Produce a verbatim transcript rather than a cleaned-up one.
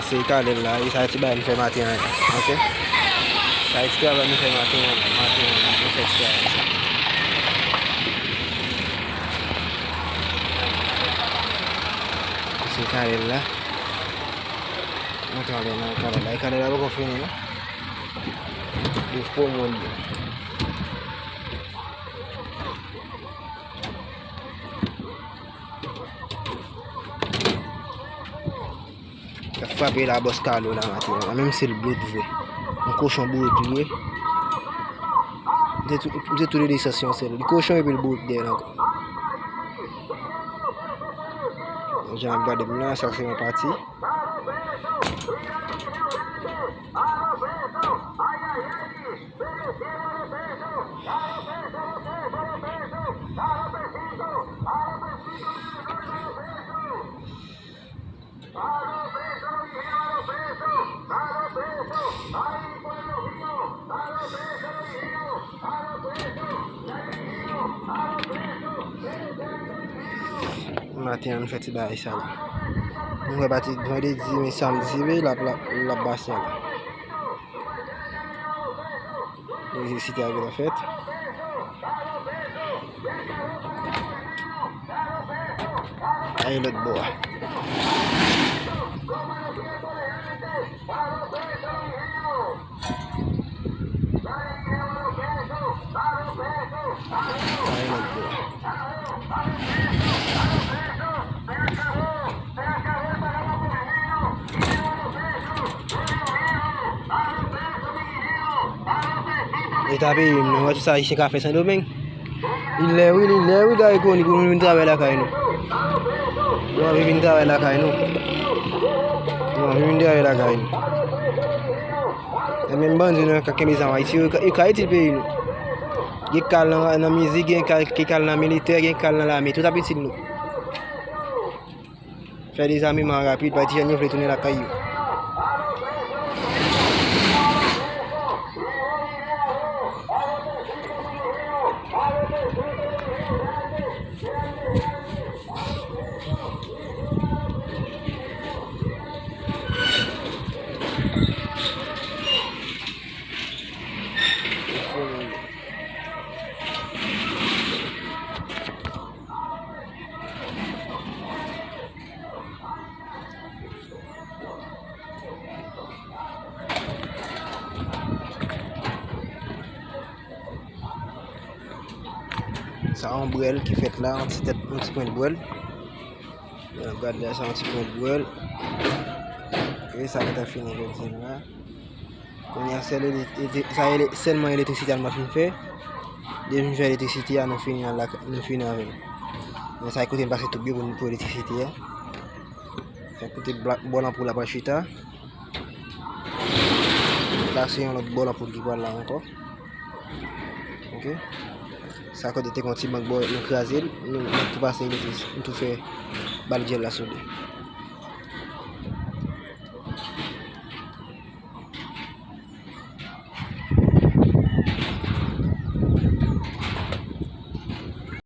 Se Kalèl la, e sa ti bagay nou fè maten an, ok? Sa e ti travay nou fè maten an, maten an, nou fè ti travay sa. Se Kalèl la. Nou travay nan Kalèl la. E Kalèl la poko fini, non? Li fò moun li. L ap frape la bòs Kalo la maten an, menm si l bout vre. Yon kochon bourik li ye. M te tou, m te tou de desans yon sèl. Li kochon epi l bourik dèyè l ankò. Jan ap gade m la, sa se yon pati. Maten an, nou fè ti bagay sa la. Nou wè pati vandredi, men samdi, wi, l ap, l ap, l ap pase la. Elektrisite a gentan fèt. Ay, lòt bò a. Ay, lòt bò a. Eta peyi m nan, wè tout sa Ayisyen ka fè Sendomeng. Li lè wi, li lè wi, Gary Conille, pou nou vin travay lakay nou. Nou anvi vin travay lakay nou. Nou anvi vin travay lakay nou. E menm bandi nou ka kenbe zam Ayiti, yo ka, yo ka itil peyi nou. Gen k al nan, nan mizik, gen k al, gen k al nan militè, gen k al nan lame, tout ap itil nou. Fè dezameman rapid, bay ti jèn yo vle tounen lakay yo. Sa yon brèl ki fèt la, yon ti tèt, yon ti pwent brèl. Gade la, sa yon ti pwent brèl. E sa ki ta fini jodi a la. Kounye a, sèl ele-, ele-, sa ele-, sèlman elektrisite a nou pa fin fè. Depi nou fè elektrisite a, nou fini an lak-, nou fini avè l. Men sa e kote m pase tout byen pou, pou elektrisite a. Sa e kote bla-, bò lanpou la pral chita. Pase yon lòt bò lanpou ki pral la ankò. Ok. Sa kote te gon ti bank bò, nou kraze l, nou, nou tou pase elektris-, nou tou fè baryè la sou li.